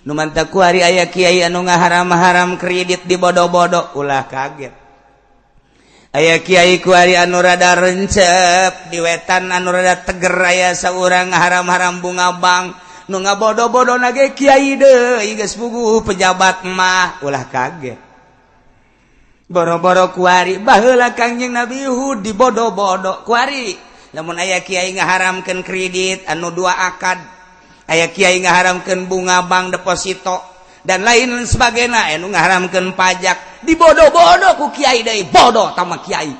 Nu mantak kuari aya kiai anu ngaharam-haram kredit di bodoh-bodoh, ulah kaget. Aya kiai kuari anu rada rencep di wetan, anu rada teger, aya saurang ngaharam-haram bunga bank, nu ngabodoh-bodoh nage kiai deui geus puguh pejabat mah, ulah kaget. Boro-boro kuari, baheula Kangjeng Nabi Hud dibodoh-bodoh. Kuari lamun aya kiai ngaharamkeun kredit anu dua akad, aya kiai ngaharamkeun bunga bank deposito dan lain sebagainya, anu ngaharamkeun pajak, dibodoh-bodoh ku kiai deui. Bodoh tama kiai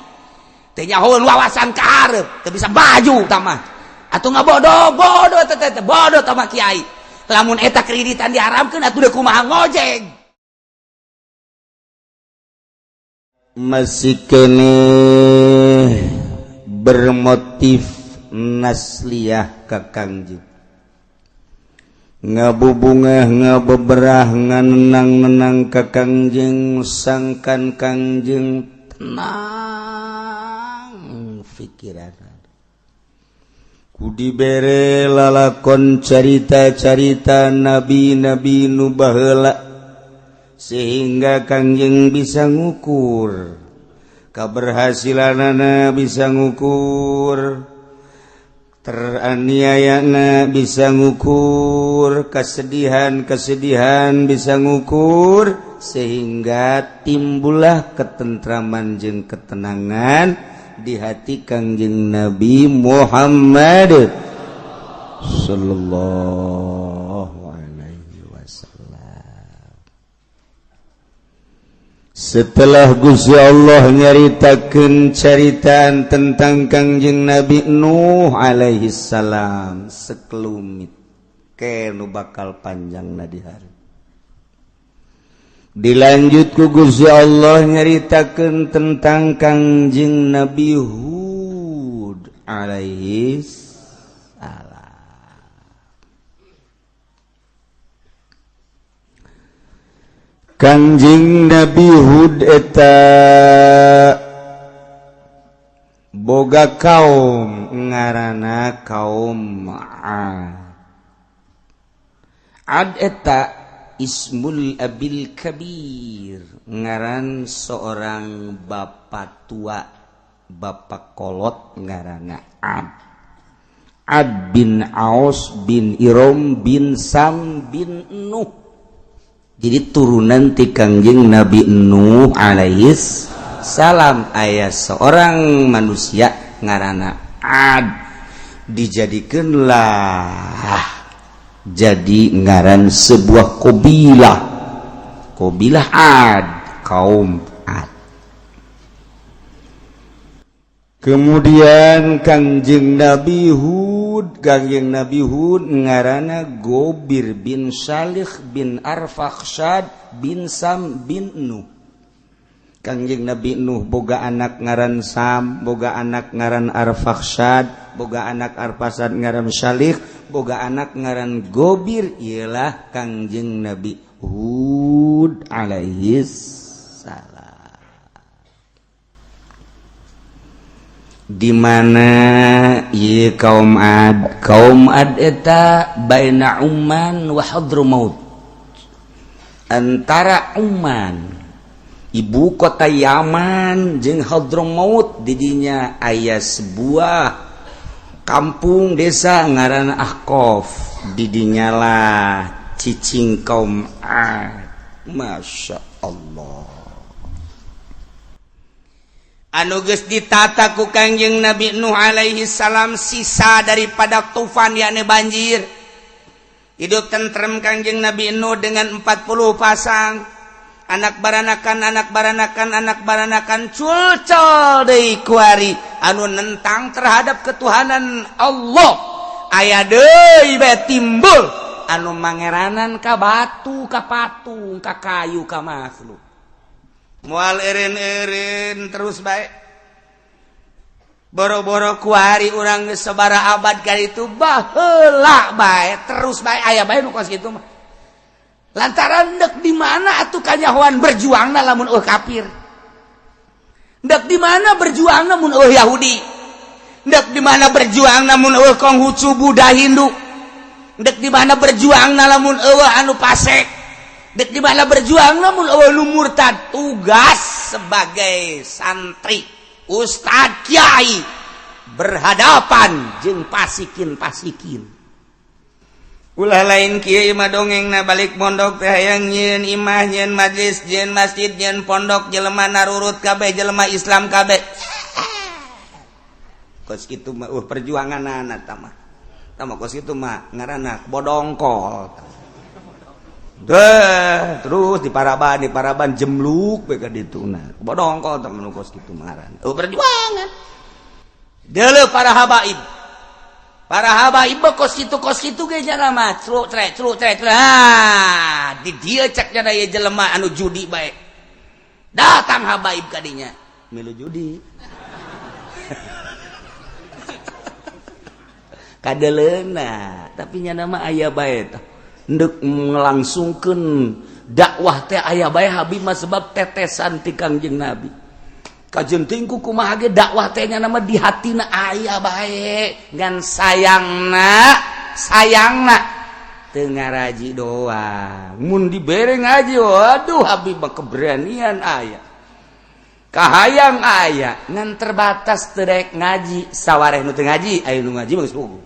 teh, nyahoeun wawasan ka hareup teu bisa baju tama atuh ngabodoh-bodoh teh teh. Bodoh tama kiai. Lamun eta kreditan diharamkeun atuh deui kumaha ngojek? Masih keneh bermotif nasliyah ka Kangjeng, ngabubungah, ngabeberah, nganenang-nenang ka Kangjeng, sangkan Kangjeng tenang pikiran ku dibere lalakon carita-carita nabi-nabi nu baheula, sehingga Kangjeng bisa ngukur keberhasilanana, bisa ngukur teraniayana, bisa ngukur kesedihan-kesedihan, bisa ngukur, sehingga timbullah ketentraman jeung ketenangan di hati Kangjeng Nabi Muhammad sallallahu alaihi wasallam. Setelah Gusti Allah nyaritakeun caritaan tentang Kangjeng Nabi Nuh alaihi salam sekelumit ke nu bakal panjang na di hari, dilanjut ku Gusti Allah nyaritakeun tentang Kangjeng Nabi Hud alaihi salam. Kangjeng Nabi Hud eta boga kaum ngaranna kaum Ad. Ad eta ismul abil kabir, ngaran seorang bapak tua, bapak kolot ngaranna Ad. Ad bin Aus bin Irom bin Sam bin Nuh. Jadi turunan ti Kangjeng Nabi Nuh alaihis salam aya seorang manusia ngaranna Ad, dijadikeunlah jadi ngaran sebuah qabilah, qabilah Ad, kaum Ad. Kemudian Kangjeng Nabi Hud, Kangjeng Nabi Hud ngaranna Gobir bin Salih bin Arfakhshad bin Sam bin Nuh. Kangjeng Nabi Nuh boga anak ngaran Sam, boga anak ngaran Arfakhshad, boga anak Arfakhshad ngaran Salih, boga anak ngaran Gobir, ialah Kangjeng Nabi Hud alaihi salam. Di mana ieu kaum Ad? Kaum Ad eta baina Umman wa Hadramaut, antara Umman ibu kota Yaman jeung Hadramaut. Didinya aya sebuah kampung desa ngaranna Ahqaf. Didinya lah cicing kaum Ad. Masya Allah. Anu geus ditata ku Kangjeng Nabi Nuh alaihi salam sisa daripada tufan, yakni banjir. Hidup tentrem Kangjeng Nabi Nuh dengan 40 pasang anak baranakan, anak baranakan, anak baranakan, culcol deui kuari anu nentang terhadap ketuhanan Allah. Aya deui bae timbul anu mangeranan ka batu, ka patung, ka kayu, ka makhluk. Mual eureun-eureun terus bae. Boro-boro kuari urang geus sabaraha abad ka ditu, baheula bae terus bae aya bae nu kos kitu mah. Lantaran dek di mana atuh kanyahoan berjuangna lamun eueuh kafir? Dek di mana berjuangna mun eueuh Yahudi? Dek di mana berjuangna mun eueuh Konghucu, Buddha, Hindu? Dek di mana berjuang lamun eueuh anu pasek, dek di mana berjuang lamun eueuh nu murtad. Tugas sebagai santri, ustad, kiai berhadapan jeung pasikin-pasikin. Ulah lain kieu imah dongeng na balik pondok teh hayang nyieun imah, nyieun majlis, nyieun masjid, nyieun pondok, jelema narurut kabeh, jelema Islam kabeh. Kos kitu mah perjuanganana tah mah. Tah kos kitu mah ngaranna bodongkol. Deh, terus di paraban jemluk bae ka dituna. Bodongkol tah mah kos kitu mah ngaranna. Perjuangan. Deuleu para habaib. Para habaib kos kitu ge nya mah cruk trek cruk trek. Ah, di dieu cek nya ieu jelema anu judi bae. Datang habaib ka dinya, milu judi. Kadeleuna, tapi nya mah aya bae tah. Ndek ngelangsungkeun dakwah teh aya bae habib mah sebab tetesan ti Kangjeng Nabi. Kajenting ku kumaha ge dakwah teh nya mah di hatina aya bae, ngan sayangna sayangna teu ngaraji doang. Mun dibere ngaji, waduh habib mah keberanian aya. Kahayang aya, ngan terbatas teu rek ngaji, sawareh nu teu ngaji, aya nu ngaji mah geus puguh.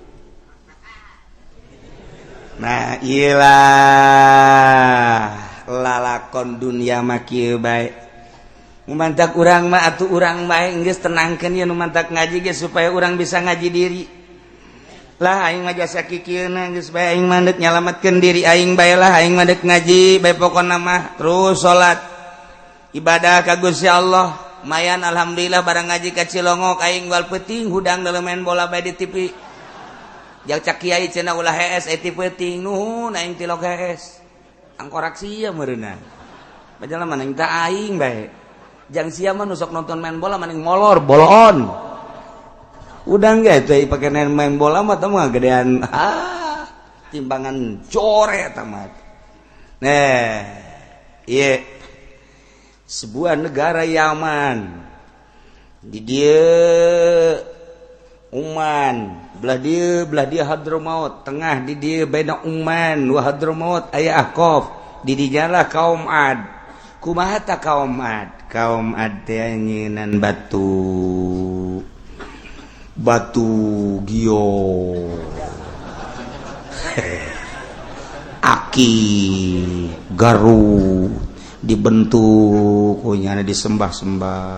Nah, iyalah lalakon dunia mah kieu bae. Mantak urang mah atuh urang bae geus tenangkeun ye nu mantak ngaji ge supaya urang bisa ngaji diri. Lah aing mah jasa kikieuna geus bae aing mah deuk nyalametkeun diri aing bae lah, aing mah deuk ngaji bae pokona mah terus salat ibadah ka Gusti Allah. Mayan alhamdulillah barang ngaji ka Cilongok aing wal peuting hudang dalam main bola bae di TV. Jang cak kiai cenah ulah hees eta peuting nuhun aing tilok hees. Angkorak sia meureunna. Bajalah mah aing tah aing bae. Jang sia mah nu sok nonton main bola maning molor bolon. Udang ge teh pake main bola mah teh mah gedean ah timbangan core eta mah. Nah, ieu sebuah negara Yaman. Di dieu Uman, belah dia Hadramaut, tengah di dia baina Uman wa Hadramaut aya Ahqaf, di dinya lah kaum Ad. Kumaha ta kaum Ad? Kaum Ad teh nyieunnan batu batu gio. Aki garu dibentuk kunyana disembah-sembah,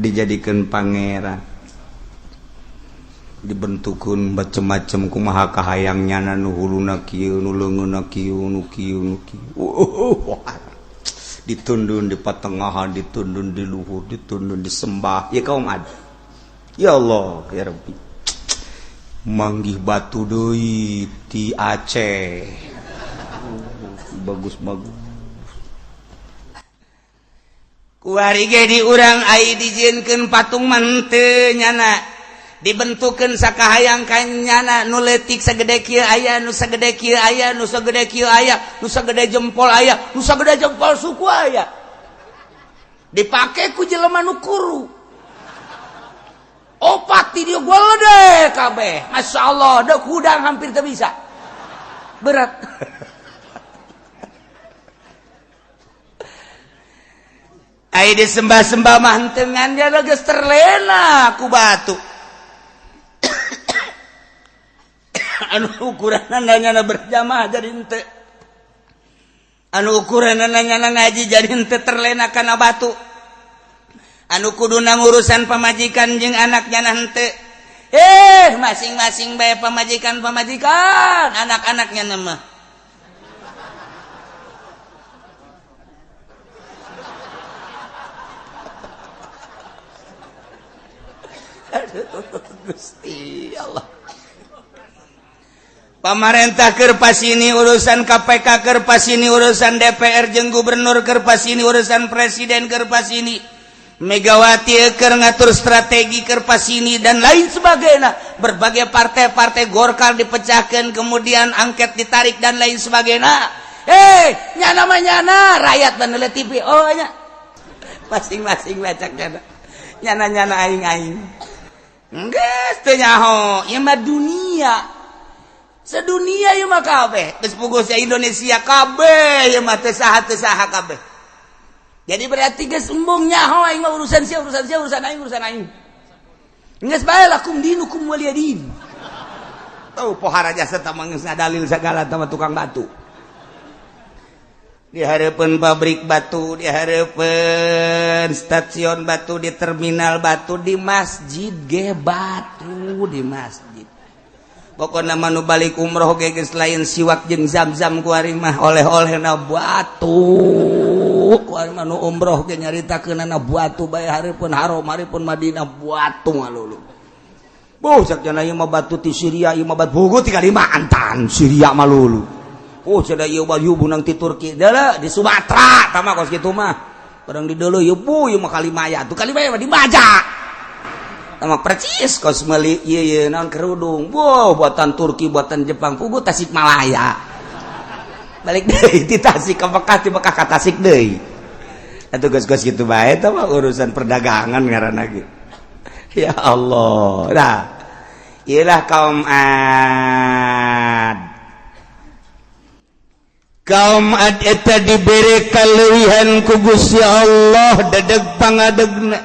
dijadikan pangeran. Dibentukun macem-macem kumaha kahayangnya nu huluna kieu nu leungeunna kieu nu kieu nu kieu. Ditundun di patengahan, ditundun di luhur, ditundun disembah. Ya kaum Ad. Ya Allah, ya Rabbi. Manggih batu deui ti Aceh. Bagus-bagus. Kuari ge di urang ai dijieunkeun patung mah henteu nyana. Dibentukeun sakahayang kanyana nu leutik sagede kieu aya, nu sagede kieu aya, nu sagede kieu aya, nu sagede jempol aya, nu sagede jempol suku aya. Dipake ku jelema nu kuru. Opat di dieu gede kabeh. Masya Allah, deuk hudang hampir teu bisa. Berat. Ai disembah-sembah mah henteu ngan geus terlena ku batu. Anu ukuran nyana berjamaah jadi henteu, anu ukuran nyana ngaji jadi henteu terlena kana batu, anu kuduna ngurusan pamajikan jeung anak nyana henteu. Masing-masing bae pamajikan pamajikan anak-anaknya mah. Aduh Gusti Allah. Pamarentah keur pasini urusan KPK keur pasini urusan DPR jeung gubernur keur pasini urusan presiden keur pasini Megawati keur ngatur strategi keur pasini dan lain sebagainya. Berbagai partai-partai Golkar dipecahkan kemudian angket ditarik dan lain sebagainya. Nyana mah nyana rakyat banele TV oh nya masing-masing bacak nyana nyana-nyana aing-aing geus teu nyaho ieu mah dunia. Sedunia ieu mah kabeh. Geus puguh sia Indonesia kabeh ieu mah teu saha kabeh. Jadi berarti geus embung nyaho aing mah urusan sia urusan sia urusan aing urusan aing. Geus bae lakum dinukum waliyadin. Oh, pohara jasa tah mah geus ngadalil sagala tah tukang batu. Di hareupeun pabrik batu, di hareupeun stasiun batu, di terminal batu, di masjid ge batu, di masjid. Pokona mah nu balik umroh ge geus lain siwak jeung zam-zam ku ari mah oleh-olehna batu. Ku ari mah nu umroh ge nyaritakeunana batu bae hareupeun Haram, hareupeun Madinah batu ngalulu. Boh cak cenah ieu mah batu ti Syria, ieu mah batu bugu ti Kalimantan, Syria mah lulu. Oh cenah ieu mah bunang ti Turki, deuleu di Sumatera tah mah kos kitu mah. Barang di deuleu ieu bu ieu mah Kalimaya, tuh Kalimaya mah dibaja. Tah percis kos meuli ieu ieu naon kerudung. Boh buatan Turki, buatan Jepang, puguh Tasikmalaya. Balik deui ti Tasik ka Mekah, ti Mekah ka Tasik deui. Atuh geus-geus kitu bae tah mah urusan perdagangan ngaranna ge. Ya Allah. Nah, iyalah kaum Ad. Kaum Ad eta dibere kaleuwihan ku Gusti Allah dedeg pangadegna.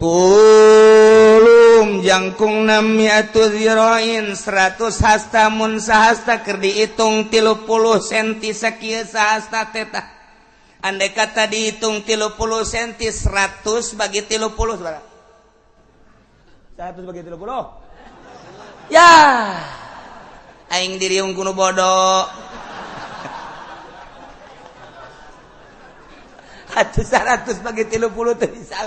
Tulum jangkung mi'atu zira'in 100 hasta mun sahasta keur diitung 30 senti sakieu sahasta teh. Andai kata dihitung 30 senti 100 bagi 30 berapa? 100 bagi 30. Ya. Aing diriung kuno bodoh. Atuh 100 bagi 30 teh bisa.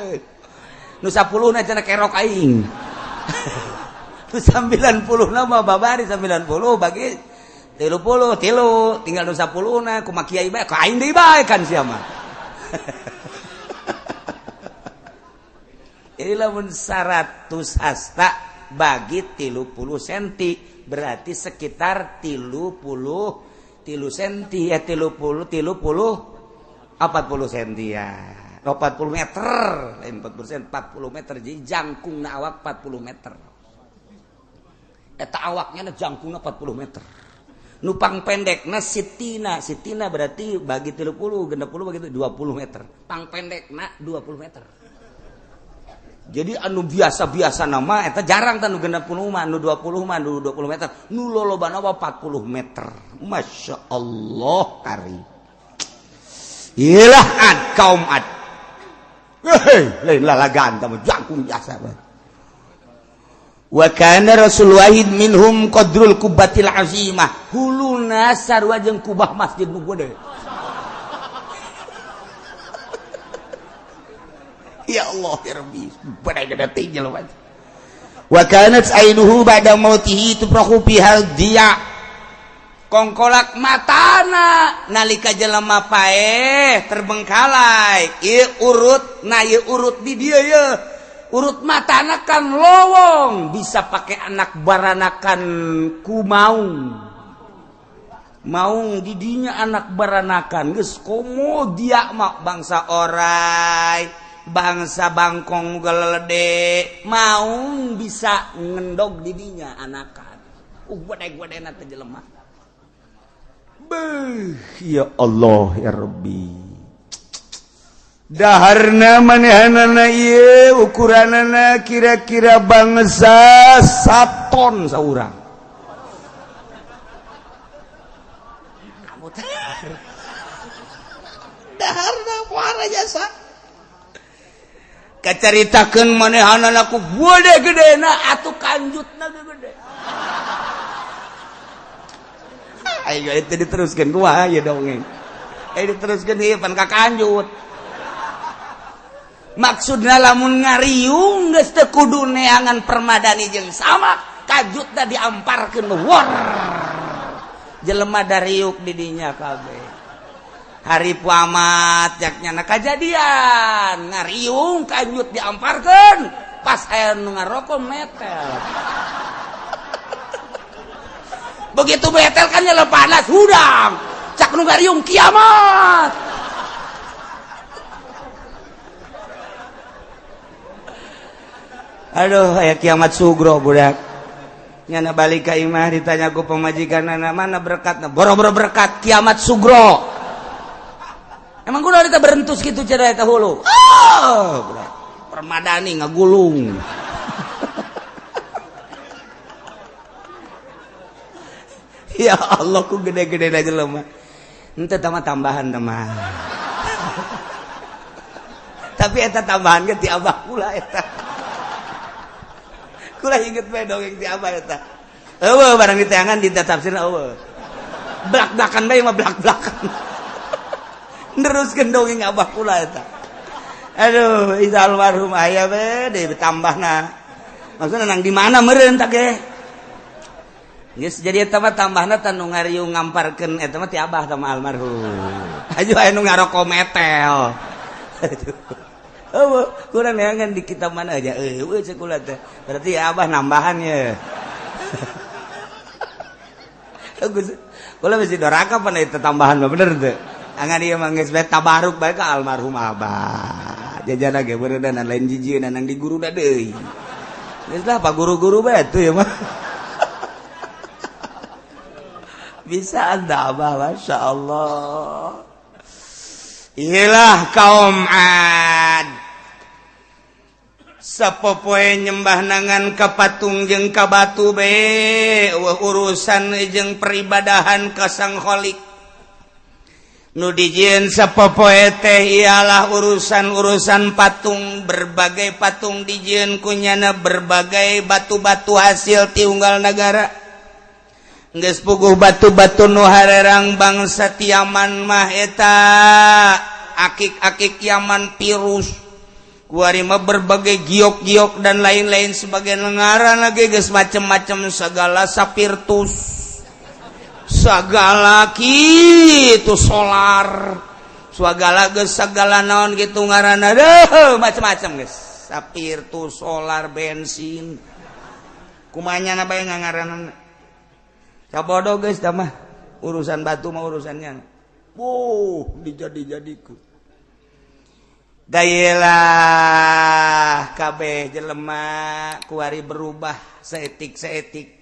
Nu 10 na cenah kerok aing. Nu 90 na mah babari 90 bagi 30 tilu tinggal nu 10 na kumaha kiai bae ka aing deui bae kan sia mah. Jadi lamun 100 hasta bagi 30 senti berarti sekitar 30 tilu senti ya 30 30 40 senti ya 40 meter lain 40 senti 40 meter jadi jangkungna awak 40 meter eta awaknya jangkungna 40 meter. Nupang pendekna sitina, sitina berarti bagi 30, 60 bagi 20 meter. Pang pendekna 20 meter. Jadi anu biasa-biasa nama eta jarang tah nu 60 mah, nu 20 mah, nu 20 meter. Nu lolobana 40 meter. Masya Allah kari. Iyalah ad kaum ad. Hei, lain lalagan tah jangkung biasa bae. Wa kana rasul wahid minhum qadrul kubatil azimah huluna sarua jeung kubah masjid nu gede. Ya Allah ya Rabbi, badai gede teh jelema. Wa kanat ainuhu ba'da mautihi tubrahu fiha diya. Kongkolak matana nalika jelema paeh terbengkalai ieu urut na ieu urut di dieu ye. Urut matana kan lowong bisa pakai anak baranakan ku maung. Maung didinya anak baranakan geus komo dia mah bangsa orai, bangsa bangkong gelede, maung bisa ngendog didinya anakan. Gede-gedena teh jelema. Beuh, ya Allah ya Rabbi. Daharna manehanana ieu ukuranana kira-kira bangsa saton saurang. Kamu teh daharna puara jasa. Kacaritakeun manehanana ku gede-gedena atuh kanjutna gede. Ayo itu diteruskeun kumaha ieu dongeng. Ayo diteruskeun ieu pan ka kanjut. Maksudna lamun ngariung geus teu kudu neangan permadani jeung sama kajutna diamparkeun wor jelema dariuk di dinya kabeh. Hari puamat jaknya na kajadian ngariung kanjut diamparkeun pas aya nu ngaroko metel. Begitu metel kan nyala panas hudang cak nu ngariung kiamat. Aduh, aya kiamat sugro budak. Nyana balik ka imah ditanya ku pamajikanna, "Mana berkatna?" "Boro-boro berkat, kiamat sugro." Emang kudu kita berentus gitu cenah eta hulu. Oh, permadani ngagulung. Ya Allah, ku gede-gede aja lemah. Ente mah tambahan mah. Tapi eta tambahan ge ti abah kula eta. Kula inget bae dongeng ti abah eta. Eueuh barang diteangan ditafsir eueuh. Blak-blakan bae mah blak-blakan. Neruskeun dongeng abah kula eta. Aduh, iza almarhum aya bae deui tambahna. Maksudna nang di mana meureun tah ge? Geus jadi eta mah tambahna tah nu ngariung ngamparkeun eta mah ti abah sama almarhum. Aju aya nu ngaroko metel. Eueuh, kurang neangan di kitab mana aja. Eueuh cek kula teh. Berarti ya abah nambahan ya. Bagus. Kula mesti doraka pan eta tambahan mah bener teu. Angan ieu mah geus bae tabaruk bae ka almarhum abah. Jajana ge beureunan lain jijieun nang di guruna deui. Geus lah pak guru-guru bae tuh ya mah. Bisa anda abah, Masya Allah. Iyalah kaum Ad. Sapopoe nyembah nangan ka patung jeung ka batu be, urusan jeung peribadahan ka Sang Khalik. Nu dijieun sapopoe teh ialah urusan-urusan patung, berbagai patung dijieun kunyana berbagai batu-batu hasil ti unggal nagara. Geus puguh batu-batu nu harerang bangsa ti Yaman mah eta akik-akik Yaman pirus. Kuari mah berbagai giok-giok dan lain-lain sebagai ngaran lagi geus macem-macem segala sapirtus. Segala kitu solar. Segala geus segala naon kitu ngaranna deuh macem-macem geus. Sapirtus, solar, bensin. Kumanya na bae ngaranna. Cabodo geus tah mah urusan batu mah urusannya. Wuh, dijadi-jadiku. Dayelah kabeh jelema kuari berubah seetik-seetik.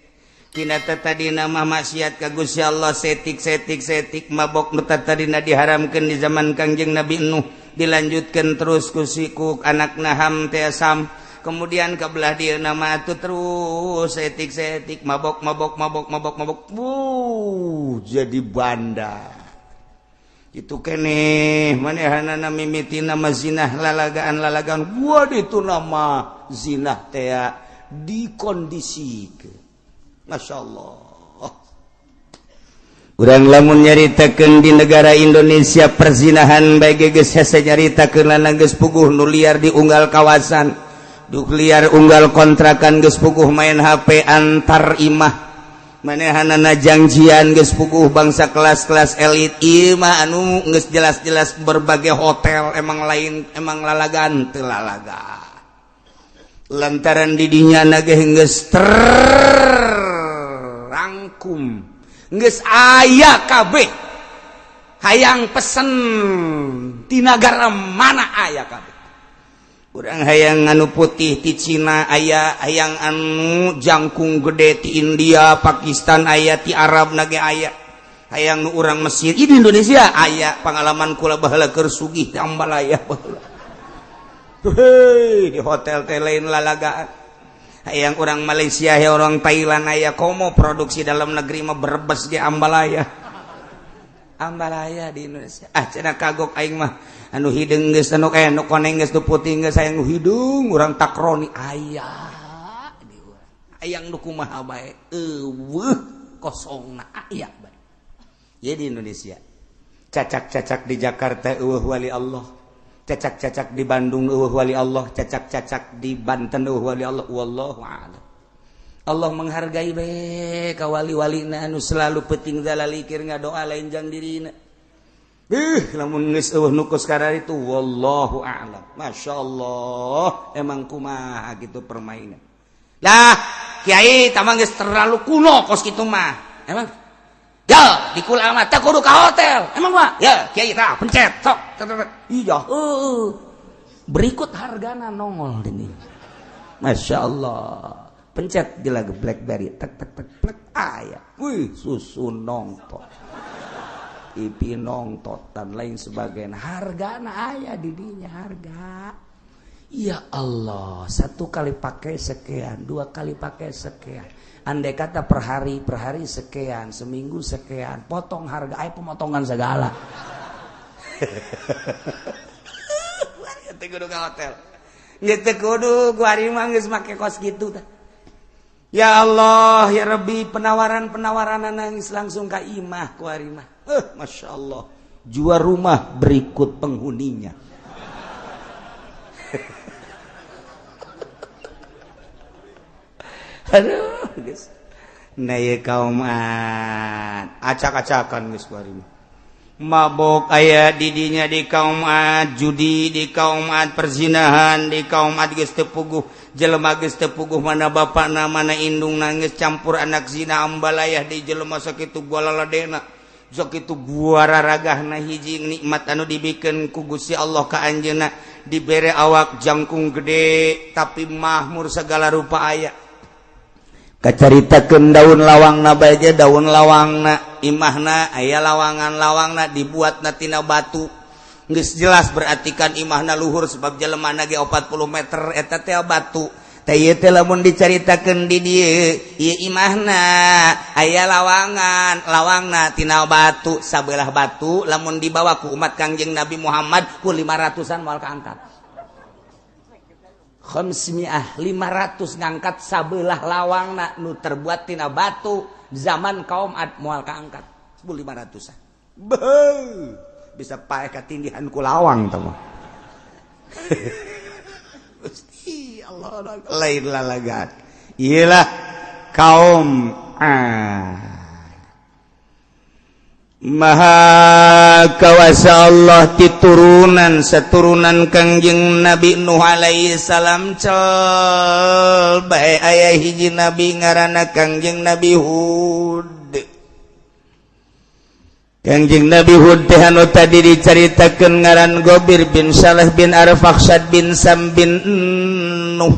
Tina tadina mah maksiat ka Gusti Allah seetik-seetik-seetik mabok nu tadina diharamkeun di zaman Kangjeng Nabi Nuh dilanjutkeun terus ku siku anakna Ham teh Sam. Kemudian ke belah dia nama itu terus seetik-seetik mabok mabok mabok mabok mabok, wuh jadi banda itu keneh manehanana mimiti nama zinah lalagaan lalagaan, wah itu nama zinah teh dikondisikeun, masya Allah. Urang lamun nyaritakeun di negara Indonesia perzinahan bae geus hese nyaritakeun lana geus puguh nu liar di unggal kawasan. Duk liar unggal kontrakan geus puguh main HP antar imah manehanana jangjian geus puguh bangsa kelas-kelas elit imah anu geus jelas-jelas berbagai hotel emang lain emang lalagan teu lalaga lantaran didinya na ge geus terangkum geus aya kabeh hayang pesen di nagara mana aya kabeh. Urang hayang anu putih ti Cina aya, hayang anu jangkung gede ti India, Pakistan aya, ti Arab nage aya. Hayang nu urang Mesir, di Indonesia aya. Pengalaman kula baheula keur sugih teh ambalaya baheula. Hei, di hotel teh lain lalagaan. Hayang urang Malaysia, hayang urang Thailand aya, komo produksi dalam negeri mah Brebes ge ambalaya. Ambalaya di Indonesia. Ah cenah kagok aing mah. Anu hideung geus anu eh anu koneng geus nu putih geus hayang nu hideung urang takroni aya di urang. Hayang nu kumaha bae eueuh kosongna aya bae. Ye di Indonesia. Cacak-cacak di Jakarta eueuh wali Allah. Cacak-cacak di Bandung eueuh wali Allah, cacak-cacak di Banten eueuh wali Allah, wallahu a'lam. Allah menghargai bae ka wali-walina anu selalu penting zalalikir ngadoa lain jang dirina. Lamun geus eueuh nu kos itu wallahu a'lam. Masyaallah, emang kumaha gitu permainan. Lah, kiai tamang geus terlalu kuno kos kitu mah. Emang? Ya, di kula mah teh kudu ka hotel. Emang mah? Ya, kiai tah pencet sok. Iya, heueuh. Berikut hargana nongol ini. Masya Allah. Pencet di lagu BlackBerry, tek tek tek plek aya. Wih, susu nongtot. TV nongtot dan lain sebagainya. Hargana aya di dinya harga. Ya Allah, satu kali pakai sekian, dua kali pakai sekian. Andai kata per hari sekian, seminggu sekian, potong harga, aya pemotongan segala. Teu kudu ka hotel. Geus teu kudu ku ari mah geus make kos kitu tah. Ya Allah, ya Rabbi, penawaran-penawaran nangis langsung ka imah ku ari mah. Masya Allah. Jual rumah berikut penghuninya. Aduh, geus. Nah, ieu kaum acak-acakan geus ku ari mah. Mabok aya didinya di kaum Ad, judi di kaum Ad, perzinahan di kaum Ad geus teu puguh, jelema geus teu puguh mana bapakna mana indungna geus campur anak zina ambalayah di jelema sakitu gua laladena sakitu gua raragahna hiji nikmat anu dibikeun ku Gusti Allah ka anjeunna dibere awak jangkung gede tapi mahmur segala rupa aya. Kacaritakeun daun lawangna bae ge daun lawangna imahna aya lawangan lawangna dibuatna tina batu geus jelas berarti kan imahna luhur sebab jelemana ge 40 meter eta teh batu teh ieu teh lamun dicaritakeun di dieu ieu imahna aya lawangan lawangna tina batu sabelah batu lamun dibawa ku umat Kangjeng Nabi Muhammad ku 500-an moal kaangkat. Khamsmiah 500 ngangkat sabelah lawangna nu terbuat tina batu zaman kaum Ad moal kaangkat 1500-an. Beuh, bisa paeh katindihan ku lawang tah mah. Gusti Allah lain lalagan. Iyalah kaum Ad. Maha kawasa Allah titurunan seturunan Kangjeng Nabi Nuh alaihi salam cel bae aya hiji nabi ngaranna Kangjeng Nabi Hud. Kangjeng Nabi Hud teh anu tadi dicaritakeun ngaran Gobir bin Saleh bin Arfakhshad bin Sam bin Nuh.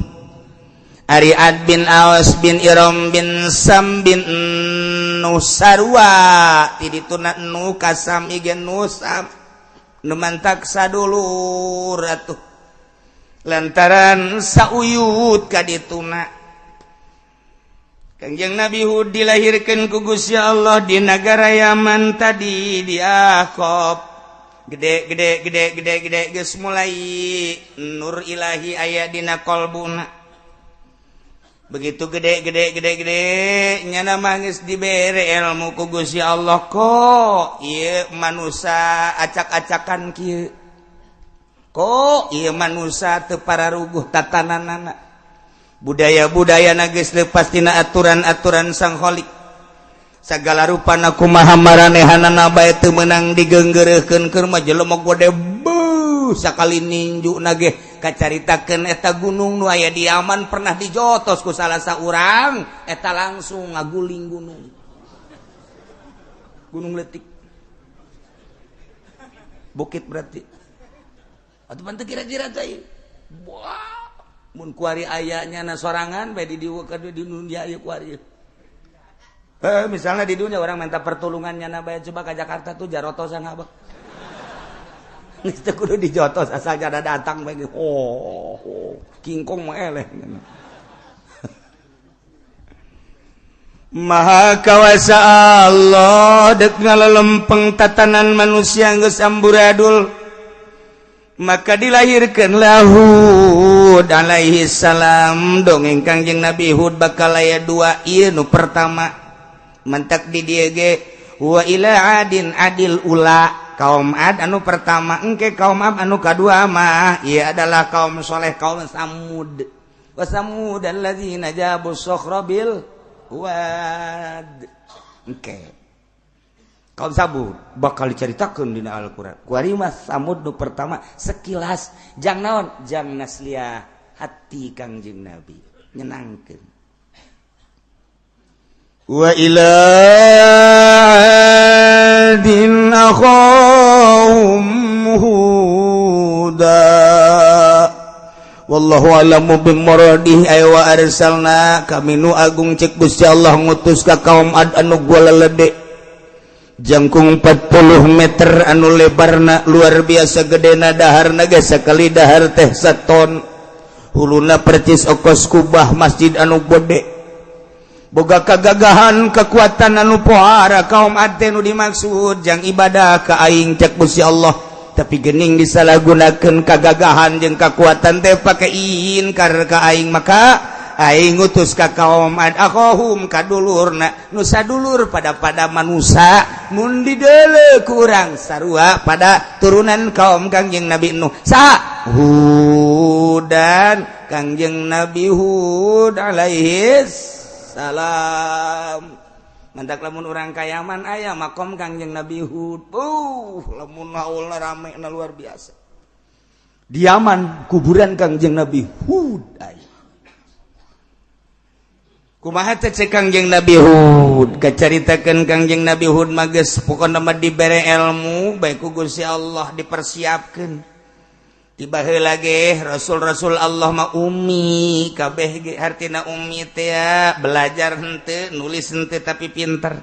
Ari Ad bin Awas bin Iram bin Sam bin Nuh sarua ti dituna nu kasam igen nu sam nu mantak sadulur atuh lantaran sauyut ka dituna. Kangjeng Nabi Hud dilahirkeun ku Gusti Allah di nagara Yaman tadi di Ahqaf. Gede gede gede gede gede geus mulai nur ilahi aya dina qalbuna. Begitu gede gede gede gede nyana mah geus dibere ilmu ku Gusti Allah kok ieu manusa acak-acakan kieu. Kok ieu manusa teu pararuguh tatananana. Budaya-budayana geus leupas tina aturan-aturan Sang Khalik. Sagala rupana kumaha maranehanana bae teu meunang digeunggeureuhkeun keur mah jelema gede beuh sakali ninju nage kacaritakeun eta gunung nu aya di Yaman pernah dijotos ku salah saurang eta langsung ngaguling gunung. Gunung leutik. Bukit berarti. Atuh pan teu kira-kira teh. Wah, mun kuari aya nyana sorangan bae di dieu ka di dunia ieu kuari. Misalnya di dunia orang minta pertolongan nyana bae coba ke Jakarta tuh jarotosan abah. Geus kudu dijotos asal jada datang bae. Oh, oh, kingkong mah eleh. Maha kawasa Allah dek ngalelempeng tatanan manusia geus amburadul. Maka dilahirkeunlah Hud alaihi salam dongeng Kangjeng Nabi Hud bakal aya dua ieu nu pertama mentak di dieu ge wa ila adin adil ula kaum Ad anu pertama engke kaum Ad anu kadua mah ieu adalah kaum soleh kaum Samud wa samud alladzina jabu sokhra bil wad engke kaum Samud bakal dicaritakeun dina Al-Qur'an. Kuari mah Samud nu pertama sekilas jang naon jang nasliah hati Kangjeng Nabi nyenangkeun. Wa ila adin akhahum huda Wallahu a'lamu bimuradih. Ayo, wa arsalna, kami nu agung, cek Gusti Allah, ngutus ka kaum Ad anu gua lelede jangkung 40 meter, anu lebarna luar biasa gedena, daharna ge sakali dahar teh saton, huluna percis okos kubah masjid anu gede, boga kagagahan, kekuatan anu pohara. Kaum Ad nu dimaksud jang ibadah ka aing, cek Gusti Allah, tapi gening disalahgunakan kagagahan jeung kekuatan teh pake inkar ka aing, maka aing ngutus ka kaum Ad akhahum, ka dulurna nu sadulur pada pada manusia, mun dideuleu kurang sarua pada turunan kaum Kangjeng Nabi Nuh. Sa Hudan, Kangjeng Nabi Hud alaihi salam. Mantak lamun urang ka Yaman aya makom Kangjeng Nabi Hud. Lamun haulna rame na luar biasa. Di Yaman kuburan Kangjeng Nabi Hud aya. Kumaha teh cek Kangjeng Nabi Hud? Kacaritakeun Kangjeng Nabi Hud mah geus pokona mah dibere ilmu bae ku Gusti Allah, dipersiapkeun. Tiba heula ge rasul-rasul Allah mah ummi kabeh ge. Hartina ummi teh belajar henteu, nulis henteu, tapi pinter.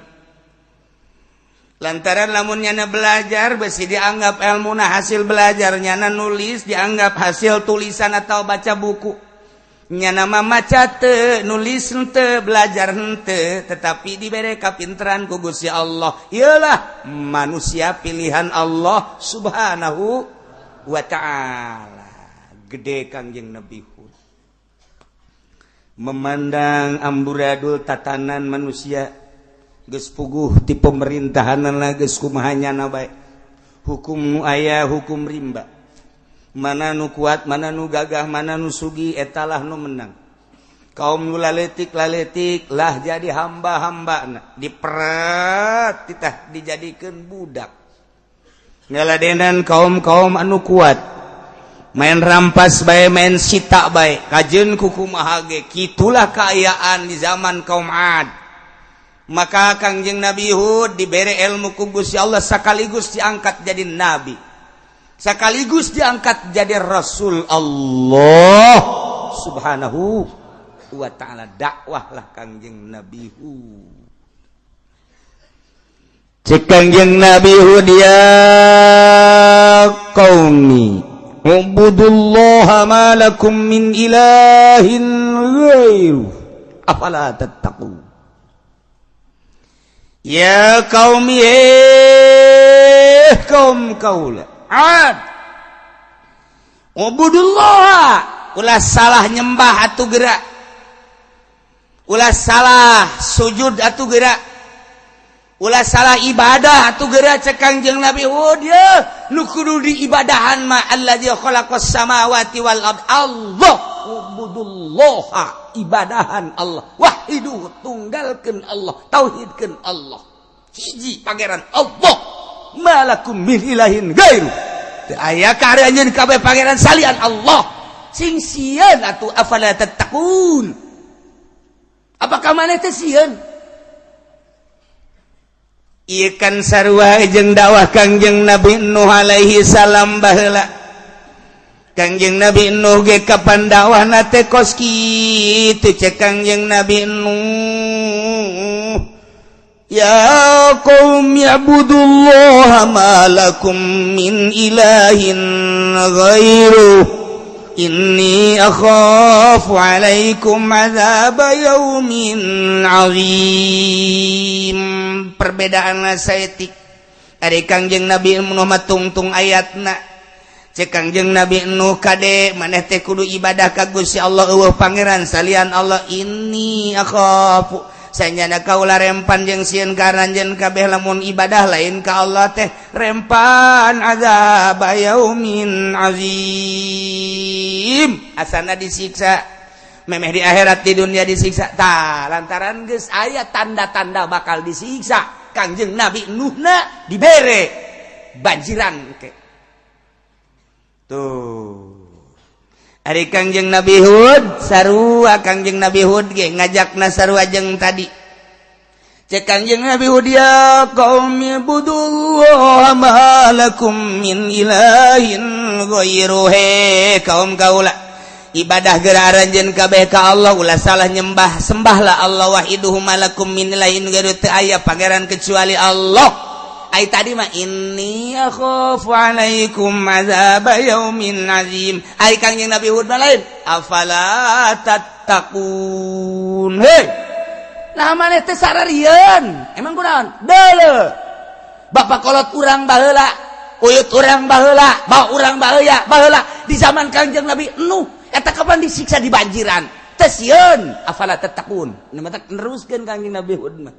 Lantaran lamun nyana belajar besi dianggap ilmu hasil belajar, nyana nulis dianggap hasil tulisan atau baca buku. Nyana mah maca teu, nulis henteu, belajar henteu, tetapi dibere kapinteran ku Gusti Allah. Iyalah manusia pilihan Allah Subhanahu wa Ta'ala. Gede Kangjeng Nabi Hud memandang amburadul tatanan manusia, geus puguh ti pemerintahan lah, geus kumaha nyana bae, hukum nu aya hukum rimba, mana nu kuat, mana nu gagah, mana nu sugih, etalah nu menang. Kaum nu laletik laletik lah jadi hamba-hamba, diperet, titah dijadikan budak. Ngaladenan kaum-kaum anu kuat main rampas bae, main sita bae, kajeun kukumaha ge. Kitulah keayaan di zaman kaum Ad. Maka Kangjeng Nabi Hud dibere ilmu ku Gusti Allah, sekaligus diangkat jadi nabi, sekaligus diangkat jadi rasul Allah Subhanahu wa Ta'ala. Dakwahlah Kangjeng Nabi Hud. Cek Kangjeng Nabi Hud, ya qaumi ubudullaha ma lakum min ilahin ghairu afala tattaqun. Ya qaumi, eh kaum kaula Ad, ubudullah, ulah salah nyembah atuh gerak, ulah salah sujud atuh gerak, ulah salah ibadah atuh gerak. Cek Kangjeng Nabi Hud, ya nu kudu diibadahan mah alladzi khalaqas samawati wal ard, Allah. Ubudullah, ibadahan Allah, wahidu, tunggalkeun Allah, tauhidkeun Allah, hiji Pangeran Allah. Malakum min ilahin gairu, teu aya ka anjeun kabeh pangeran salian Allah. Sing sieun atuh, afala tattaqun, apakah maneh teh sieun? Ieu kan sarua jeung dakwah Kangjeng Nabi Nuh alaihi salam baheula. Kangjeng Nabi Nuh ge kapan dakwahna teh kos kitu. Cek Kangjeng Nabi Nuh, ya qaum i'budullaha ma lakum min ilahin ghairuh inni akhafu alaikum adzab yaumin azim. Perbedaan saeutik. Ari Kangjeng Nabi Nuh mah tungtung ayatna. Cek Kangjeng Nabi Nuh, kade maneh teh kudu ibadah ka Gusti Allah, euweuh pangeran salian Allah. Inni akhafu, sanyana kaula rempan jeung sieun ka aranjeun kabeh lamun ibadah lain ka Allah teh rempan azab yaumin azim, asana disiksa memeh di akhirat, di dunia disiksa. Tah, lantaran geus aya tanda-tanda bakal disiksa, Kangjeng Nabi Nuhna dibere banjiran ke tuh. Ari Kangjeng Nabi Hud sarua, Kangjeng Nabi Hud ge ngajakna sarua jeung tadi. Cek Kangjeng Nabi Hud, ya qaumi ibudullah ma lakum min ilahin ghairuhu, kaum kaula. Ibadah geura aranjeun kabeh ka Allah, ulah salah nyembah, sembahlah Allah wahiduhu malakum min lain gairu, teu aya pangeran kecuali Allah. Ai tadi mah inni akhafu alaikum azab yaumin azim. Ai Kangjeng Nabi Hud mah lain, afala tattaqun. Hei, nah maneh teh sararieun emang kunaon? Deuleu bapak kolot urang baheula, uyut urang baheula, bawa urang baheula baheula di zaman Kangjeng Nabi Nuh eta kapan disiksa di banjiran teu sieun. Afala tattaqun. Nu matak neruskeun Kangjeng Nabi Hud mah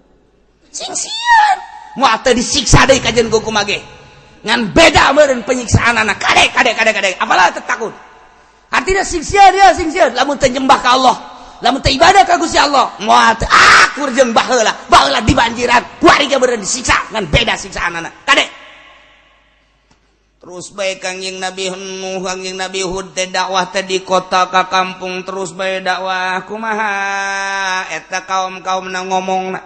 sing sieun, moal teu disiksa deui kajen ku kumaha ge, ngan beda meureun penyiksaan anak. Kade kade kade kade, afala tattaqun artinya sing sieun ya, sing sieun lamun teu nyembah ka Allah, lamun teu ibadah ka Gusti Allah, moal teu akur jeung baheula. Baheula di banjiran, kuari ge meureun disiksa, ngan beda siksaan anak. Kade terus bae Kangjeng Nabi Nuh, Kangjeng Nabi Hud teh dakwah teh di kota ka kampung, terus bae dakwah. Kumaha eta kaum-kaum na ngomongna?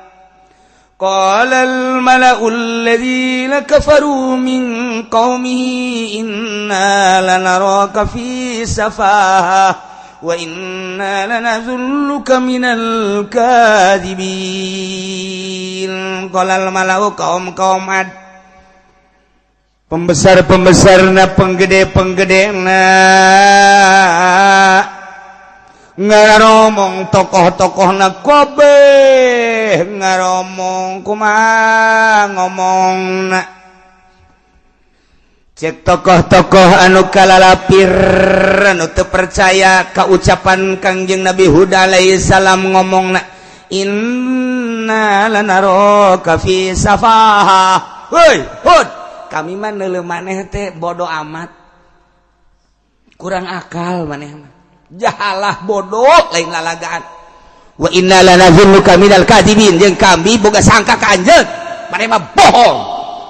Qala al mala'u alladhina kafaru min qaumihi inna lanaraka fi safahah wa inna lanazunnuka minal kadhibin. Qala al mala'u, kaum-kaum Ad, pembesar-pembesarna, penggede-penggedena ngaromong, tokoh-tokohna kabeh ngaromong. Kumaha ngomongna? Cek tokoh-tokoh anu kalalapir, anu teu percaya ka ucapan Kangjeng Nabi Hud alaihi salam, ngomongna inna lanaraka fi safaha. Hoi Hud, kami mah neuleuh maneh teh bodoh amat, kurang akal maneh mah, jahalah, bodoh, lain lalagaan. Wa inna lanazunnuka minal kadibin, jeung kami boga sangka ka anjeun maneh mah bohong,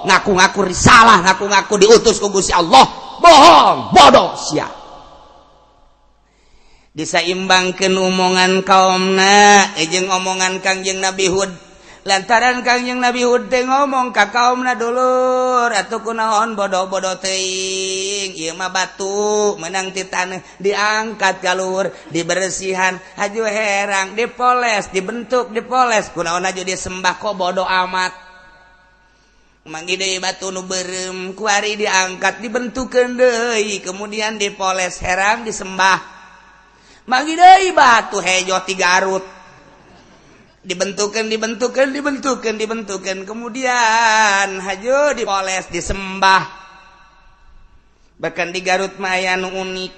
ngaku-ngaku risalah, ngaku-ngaku diutus ku Gusti Allah, bohong, bodoh sia. Disaimbangkeun omongan kaumna jeung omongan Kangjeng Nabi Hud, lantaran Kangjeng Nabi Hud teh ngomong ka kaumna, "Dulur atuh, kunaon bodoh-bodoh teuing? Ieu mah batu menang ti taneuh, diangkat ka luhur, dibersihan, haju herang, dipoles, dibentuk, dipoles, kunaon haju disembah? Kok bodoh amat?" Manggih deui batu nu beureum, kuari diangkat, dibentukkeun deui, kemudian dipoles, herang, disembah. Manggih deui batu hejo ti Garut, dibentukan, dibentukan, dibentukan, dibentukan, kemudian haju dipoles, disembah. Bahkan di Garut mah aya nu unik,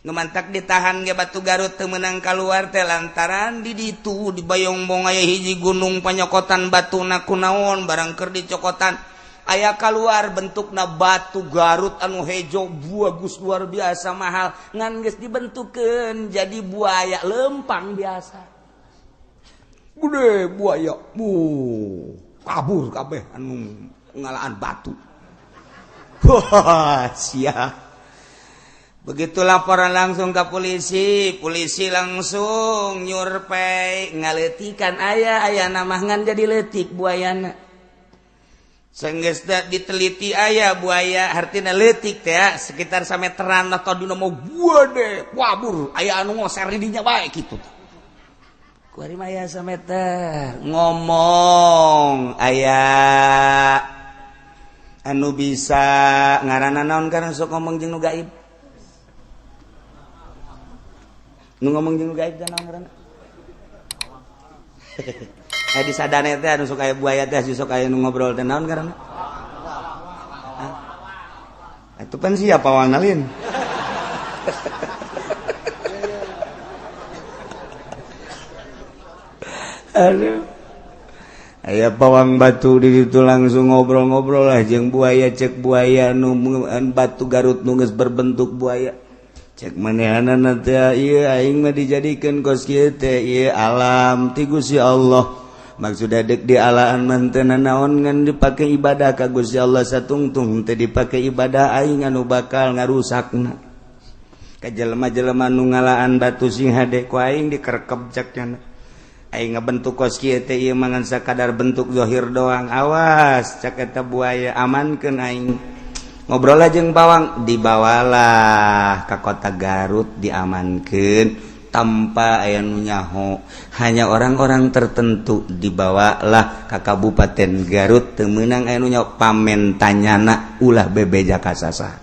nu mantak ditahan ge batu Garut teu meunang kaluar teh lantaran di ditu di Bayongbong aya hiji gunung panyokotan batuna. Kunaon barang keur dicokotan aya keluar bentukna batu Garut anu hejo, bagus, luar biasa mahal, ngan geus dibentukeun jadi buaya lempang biasa, gede buaya bu, kabur kabeh anu ngalaan batu. Wah sia. Begitu laporan langsung ke polisi, polisi langsung nyurpei, ngaleutikan, aya aya nama ngan jadi leutik buayana. Senggeus diteliti aya buaya, artinya leutik teh sekitar sameteran atau dina mau gede, kabur, aya anu ngoser di dinya bae kitu. Kuari mah aya sameter. Ngomong aya anu bisa ngaranna naon, karena sok ngomong jeung nu gaib. Nu ngomong jeung nu gaib teh naon ngaranna? Eh, di sadane teh anu sok aya buaya teh, sok aya nu ngobrol teh, naon ngaranna? Itu pan siapa wangalin? Aduh. Aya pawang batu di situ langsung ngobrol-ngobrol lah jeung buaya. Cek buaya nu batu Garut nu geus berbentuk buaya, cek manehanana teh, ieu aing mah dijadikeun kos kieu teh, ieu alam ti Gusti Allah. Maksudna deuk di alaan mah teu nanaon, ngan dipake ibadah ka Gusti Allah satungtung, teu dipake ibadah aing anu bakal ngarusakna. Ka jelema-jelema nu ngalaan batu sing hade ku aing dikerkep, cek nya. Aing ngabentuk kos kieu teh ieu mah ngan sakadar bentuk zahir doang. Awas, cek eta buaya, amankeun aing. Ngobrol aja jeung pawang, dibawalah ke kota Garut, diamankan tanpa aya nu nyaho, hanya orang-orang tertentu. Dibawalah ke Kabupaten Garut, teu meunang aya nu nyaho, pamentanyana ulah bebeja ka sasaha.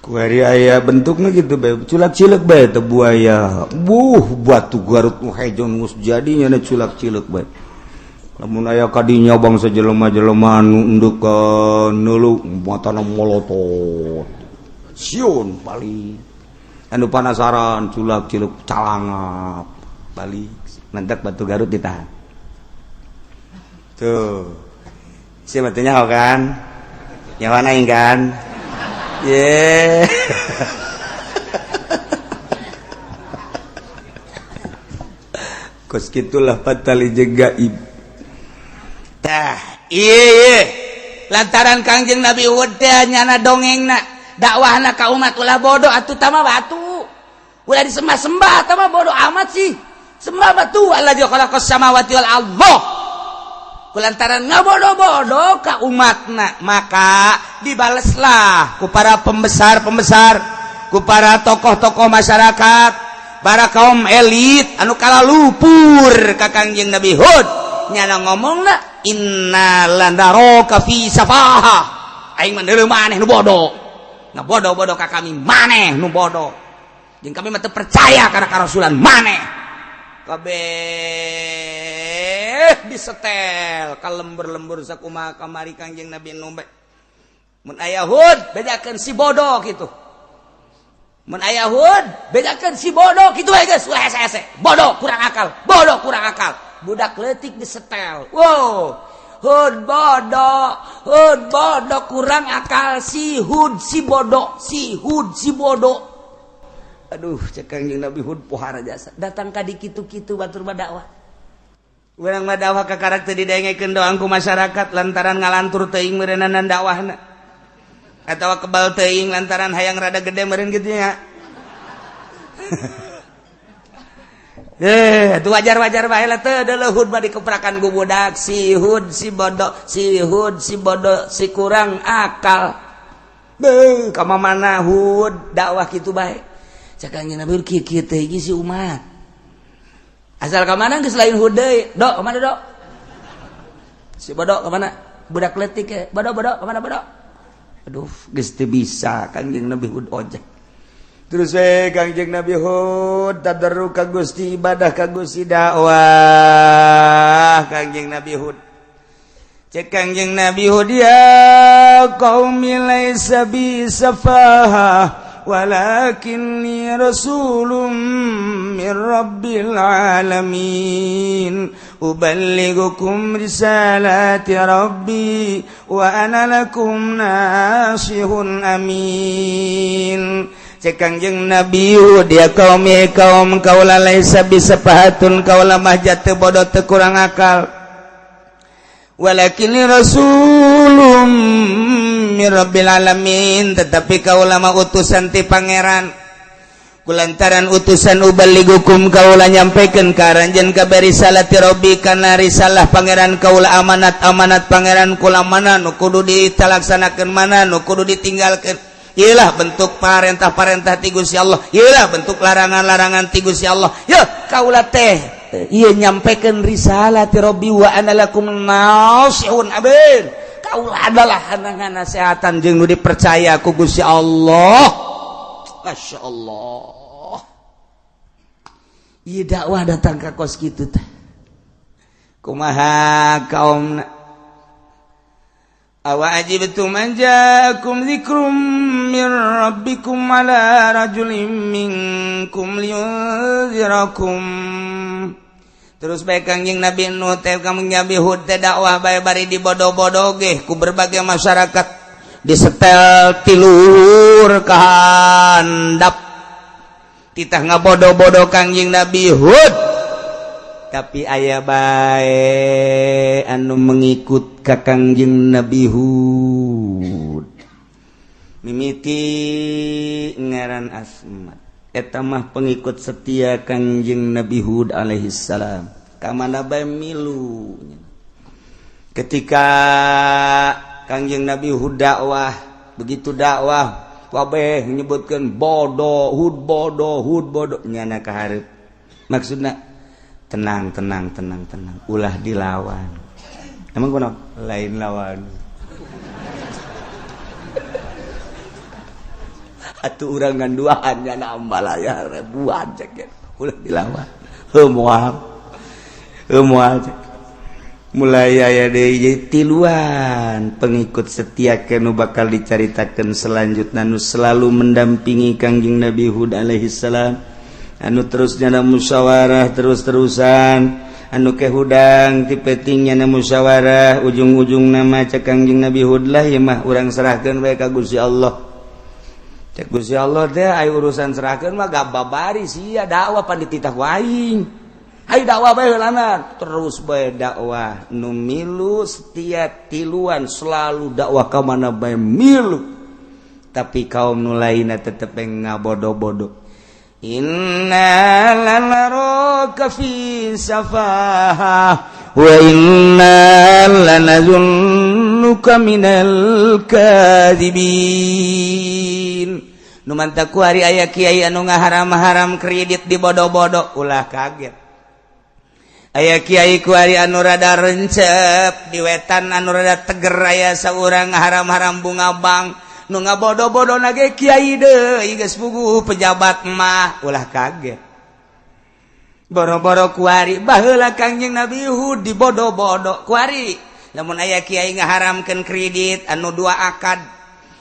Kuari aya bentuknya gitu bae, culak cilek bae teh buaya. Buh, batu Garut nu hejo geus jadinya culak cilek bae. Lamun aya kadinya bangsa jelema-jelema nu endek neuleuh, matana molotot, sieun, balik. Anu panasaran culak ciluk, calangap, balik. Mantak batu Garut ditahan tuh. Siapa tanya kan nyawa aing kan ye, yeah. Kos gitulah patali jeung gaib tah. Iya, lantaran Kangjeng Nabi Hud teh nyana dongengna, dakwahna ka umat, ulah bodoh atuh, tama batu ulah disembah-sembah, tama bodoh amat sih, sembah batu alladzi khalaqas samawati wal Allah. Kulantaran ngabodoh-bodoh ka umatna, maka dibaleslah ku para pembesar-pembesar, ku para tokoh-tokoh masyarakat, para kaum elit anu kala lupur ka Kangjeng Nabi Hud. Nyana ngomongna, inna lanaraka fi safaha, aing mah deuleu maneh nu bodoh, ngabodoh-bodoh ka kami, maneh nu bodoh, jeung kami mah teu percaya kana karasulan maneh. Kabeh disetel ka lembur-lembur sakumaha kamari Kangjeng Nabi Nuh. Mun aya Hud, bejakeun si bodoh kitu. Mun aya Hud, bejakeun si bodoh kitu we, geus ulah hese-hese, bodoh kurang akal, bodoh kurang akal. Budak leutik disetel, wow, Hud bodoh, Hud bodoh, kurang akal, si Hud si bodoh, si Hud si bodoh. Aduh, cek Kangjeng Nabi Hud, pohara jasa datang ka di kitu-kitu. Batur mah dakwah, urang mah dakwah ka karakter didengekeun doang ku masyarakat lantaran ngalantur teuing meureunana dakwahna atawa kebal teuing lantaran hayang rada gede meureun kitu nya. Eh, itu wajar-wajar bae lah. Teu deuleuh Hud mah dikeprakan ku budak, si Hud si bodoh, si Hud si bodoh, si kurang akal. Beuh, ka mana Hud dakwah kitu bae. Cek Kangjeng Nabi, kieu kieu teh si umat. Asal ka mana geus lain Hud deui. Dok, ka mana, dok? Si bodoh ka mana? Budak leutik ya. Bodoh, bodoh, ka mana, bodoh? Aduh, geus teu bisa Kangjeng Nabi Hud ojek. Terus we Kangjeng Nabi Hud tadarru ka Gusti, ibadah ka Gusti, dakwah Kangjeng Nabi Hud. Cek Kangjeng Nabi Hud, ya qaumi laisa bi safaha walakinni rasulun min rabbil alamin uballighukum risalati rabbi wa ana lakum nasihun amin. Cek Kangjeng Nabi Hud, ya kaum, kaum kaula, laisa bisafahatun, kaula mah teu bodoh, teu kurang akal, walakin rasulum min rabbil alamin, tetapi kaula mah utusan ti pangeran. Kulantaran utusan, uballighukum, kaula nyampaikan ka aranjeun kabeh, risalati rabbi, kana risalah pangeran kaula, amanat-amanat pangeran kula, mana nu kudu ditalaksanakeun, mana nu kudu ditinggalkeun. Iyalah bentuk parentah-parentah ti Gusti Allah, iyalah bentuk larangan-larangan ti Gusti Allah. Ya kaula teh ieu nyampaikan risalah ti rabbi, wa ana lakum nasihun amin, kaula adalah hanangan nasehatan jeung nu dipercaya ku Gusti Allah. Masya Allah, ieu dakwah datang ka kos kitu teh. Kumaha kaumna? Awa ajibtum an ja'akum dzikrum min rabbikum ala rajulin minkum liyunzirakum. Terus bae Kangjeng Nabi Nuh teh, Kangjeng Nabi Hud teh dakwah bae bari dibodoh-bodoh ge ku berbagai masyarakat, disetel tiluhur ka handap, titah ngabodoh-bodoh Kangjeng Nabi Hud, tapi aya bae anu mengikut ka Kangjeng Nabi Hud, mimiti ngaran Asmat. Eta mah pengikut setia Kangjeng Nabi Hud alaihi salam, ka mana bae milu. Ketika Kangjeng Nabi Hud dakwah Begitu dakwah kabeh menyebutkan bodoh, Hud bodoh, Hud bodoh, nyana ka hareup. Maksudna tenang, tenang, tenang, tenang, ulah dilawan. Emang kunaon? Lain lawan. Atuh urang ngan duaan nyana ambalaya ribuan cek ulah dilawan. Heuh moal. Heuh moal cek. Mulai aya deui tiluan pengikut setia kanu bakal dicaritakeun selanjutna nu selalu mendampingi Kangjeng Nabi Hud alaihi salam, anu terus nyana musyawarah terus-terusan, anu kehudang ti peuting nyana musyawarah, ujung-ujung nama cek Kangjeng Nabi Hud lah ieu mah urang serahkeun bae ka Gusti Allah. Cek Gusti Allah teh aya urusan serahkeun mah gababari sia dakwah pan dititah ku aing. Ayo dakwah bae heulana, terus bae dakwah nu milu setia tiluan selalu dakwah ka mana bae milu. Tapi kaum nu lainna tetep ngabodo-bodo. Inna lanaraka fi safaha wa inna lanazunnuka minal kadhibin. Nu mantak ku ari aya kiai anu ngaharam-haram kredit di bodo-bodo ulah kaget. Aya kiai kuari anu rada rencep di wetan anu rada teger aya saurang haram-haram bunga bank nu ngabodo-bodo nage kiai deui geus puguh pejabat mah ulah kaget. Boro-boro kuari baheula Kangjeng Nabi Hud dibodo-bodo kuari. Lamun aya kiai ngaharamkeun kredit anu dua akad,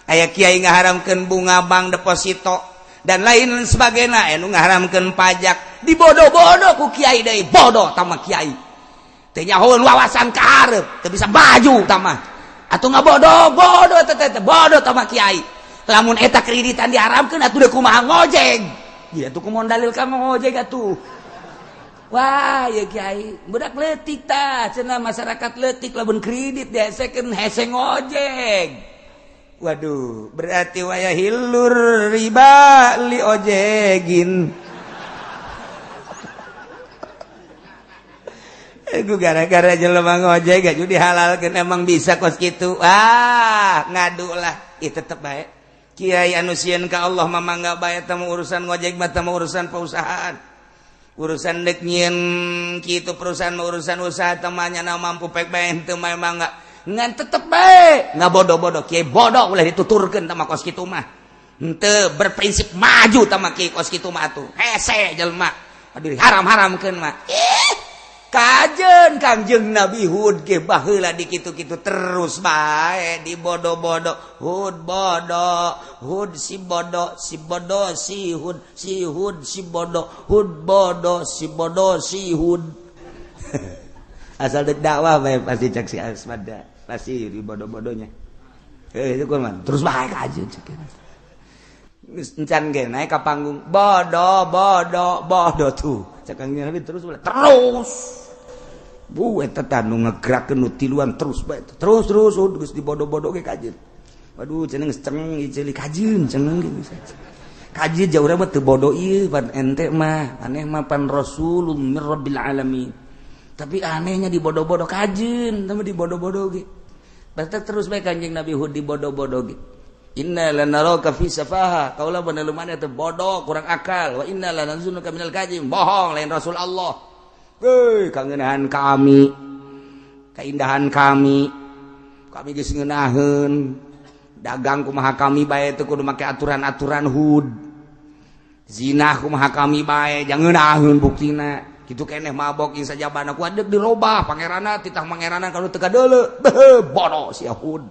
aya kiai ngaharamkeun bunga bank deposito dan lain sebagainya, anu ngaharamkeun pajak dibodoh-bodoh ku kiai deui, bodoh tama kiai teu nyahoeun wawasan ka hareup, teu bisa baju tama atuh ngabodoh-bodoh teh teh bodoh tama kiai. Lamun eta kreditan diharamkeun atuh deui kumaha ngojek ieu atuh kumaha dalil ka ngojek atuh. Wah ya kiai budak leutik tah cenah masyarakat leutik lamun kredit diesekeun hese ngojek. Waduh, berarti waya hilur riba li ojegin. Gue gara-gara jelema ngojek gak jadi dihalalkeun emang bisa kos kitu. Ah, ngadu lah. Ih tetep bae. Kiai anu sieun ka Allah mah mangga bae temu urusan ngojek mah temu urusan perusahaan. Urusan deuk nyieun kitu perusahaan urusan usaha temannya na mampu pek bae henteu mah mangga. Ngan tetep bae ngabodoh-bodoh kiai bodoh ulah dituturkeun tama kos kitu mah. Henteu berprinsip maju tama kiai kos kitu mah atuh. Hese jelema. Aduh haram-haramkeun mah. Ih, kajen Kangjeng Nabi Hud ge baheula di kitu-kitu terus bae dibodoh-bodoh. Hud bodoh, Hud si bodoh, si bodoh si Hud, si Hud si bodoh, Hud bodoh, si bodoh si Hud. Asal dek dakwah bae pasti cek si Asmada, pasti di bodoh-bodohnya. Itu kumaha? Terus bae kajen cek. Encan ge naik ka panggung, bodoh, bodoh, bodoh tuh. Cek Kangjeng Nabi terus bae. Terus. Bu eta tah nu ngegerakeun nu tiluan terus bae. Terus terus geus dibodoh-bodoh ge kajen. Waduh cenah geus ceng ieu ceuli kajen cenah geus. Kajen jauh mah teu bodoh ieu pan ente mah, aneh mah pan rasulun mir rabbil alamin. Tapi anehnya dibodoh-bodoh kajen, tapi dibodoh-bodoh ge. Berarti terus bae Kanjeng Nabi Hud dibodoh-bodoh ge. Inna lanaraka fi safaha, kaula bener mana teh bodoh, kurang akal. Wa inna lanazunnuka minal kadzibin, bohong lain Rasul Allah. Heuy, kangenahan kami, keindahan kami. Kami geus ngeunaheun. Dagang kumaha kami bae teu kudu make aturan-aturan Hud. Zina kumaha kami bae jangan ngeunaheun buktina. Kitu keneh mabok jeung sajabana ku adeg dirobah pangeranna titah pangeranna kalau teu kadeuleu. Beuh, bodoh sia Hud.